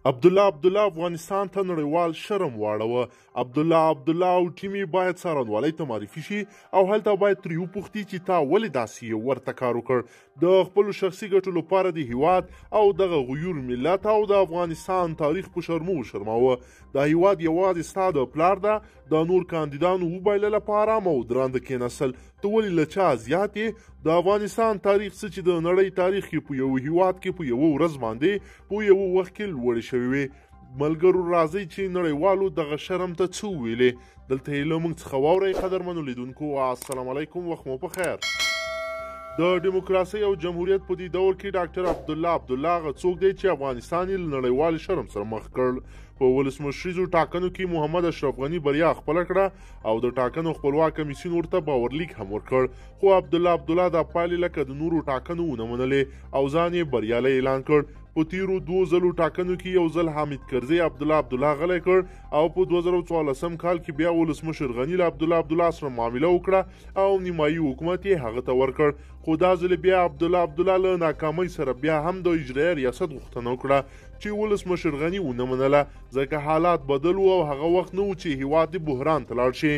عبدالله عبدالله افغانستان ته نړیوال شرم واړوه. عبدالله عبدالله او ټیم یې باید څارنوالۍ ته معرفي شي او هلته باید ترې وپوښتي چې تا ولې داسې یو ورته کار وکړ. د خپلو شخصي ګټو لپاره د هیواد او دغه غیور ملت او د افغانستان تاریخ په شرمو وشرماوه. دا هیواد یوازې ستا د پلار ده، دا نور کاندیدانو وبایلله، په ارامه او درانده کېناستل. ته ولې له چا زیات یې؟ د افغانستان تاریخ څه چې د نړۍ تاریخ کې په یو هیواد کې په یوه ورځ باندې په یوه وخت کې لوړې شوې وې. ملګرو راځئ چې نړیوالو دغه شرم ته څه وویلې، دلته یې له موږ څخه واورئ. قدرمنو لیدونکو السلام علیکم، وخت مو په خیر. د دیموکراسۍ او جمهوریت په دې دور کې ډاکټر عبدالله عبدالله هغه څوک دی چې افغانستان یې له نړیوال شرم سره مخ کړ. په ولسمشریزو ټاکنو کې محمد اشرف غني بریا خپله کړه او د ټاکنو خپلواک کمیسیون ورته باورلیک هم ورکړ، خو عبدالله عبدالله دا پایلې لکه د نورو ټاکنو ونه منلې او ځان یې بریالی اعلان کړ. په تیرو دوو ځلو ټاکنو کې یو ځل حامد کرزی عبدالله عبدالله غلی کړ او په 2014 کال کې بیا ولسمشر غني له عبدالله عبدالله سره معامله وکړه او نیمایي حکومت یې هغه ته ورکړ. خو دا ځل بیا عبدالله عبدالله له ناکامۍ سره بیا هم د اجرایه ریاست غوښتنه وکړه چې ولسمشر غني ونه منله، ځکه حالات بدل وو او هغه وخت نه و چې هیواد دې بحران ته لاړ شي.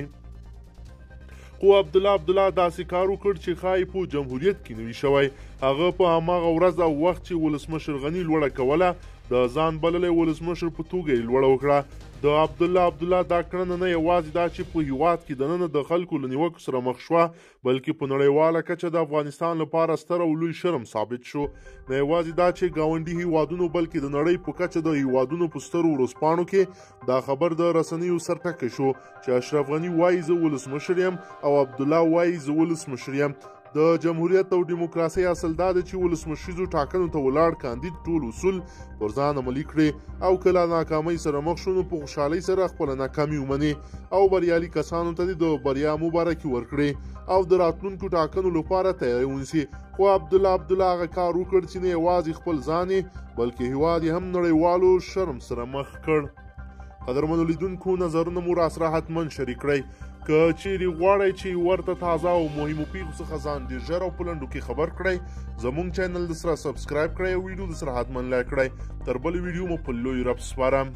خو عبدالله عبدالله داسې کار وکړ چې ښایي په جمهوریت کې نه وي شوی. هغه په هماغه ورځ او وخت چې ولسمشر غني لوړه کوله د ځان بللی ولسمشر په توګه یې لوړه وکړه. د عبدالله عبدالله دا کړنه نه یوازې دا چې په هیواد کې دننه د خلکو له نیوکو سره مخ شوه، بلکې په نړیواله کچه د افغانستان لپاره ستر او لوی شرم ثابت شو. نه یوازې دا چې ګاونډي هیوادونو، بلکې د نړۍ په کچه د هیوادونو په سترو ورځپاڼو کې دا خبر د رسنیو سرټکی شو چې اشرف غني وایي زه ولسمشر یم او عبدالله وایي زه ولسمشر یم. د جمهوریت او دیموکراسۍ اصل دا دی چې ولسمشریزو ټاکنو ته ولاړ کاندید ټول اصول پر ځان عملي کړي او کله ناکامۍ سره مخ شو نو په خوشحالۍ سره خپله ناکامي ومني او بریالي کسانو ته دې د بریا مبارکي ورکړي او د راتلونکو ټاکنو لپاره تیاری ونیسي. خو عبدالله عبدالله هغه کار وکړ چې نه یوازې خپل ځان یې بلکې هیواد یې هم نړیوالو شرم سره مخ کړ. قدرمنو لیدونکو نظرونه مو راسره حتما شریک کړئ. که چیرې غواړئ چې ورته تازه او مهمو پیښو څخه ځان ډېر ژر او په لنډو کې خبر کړئ، زموږ چینل د سره subscribe کړئ او ویډیو د سره حتما like کړئ. تر بلې ویډیو مو په لوی رب سپارم.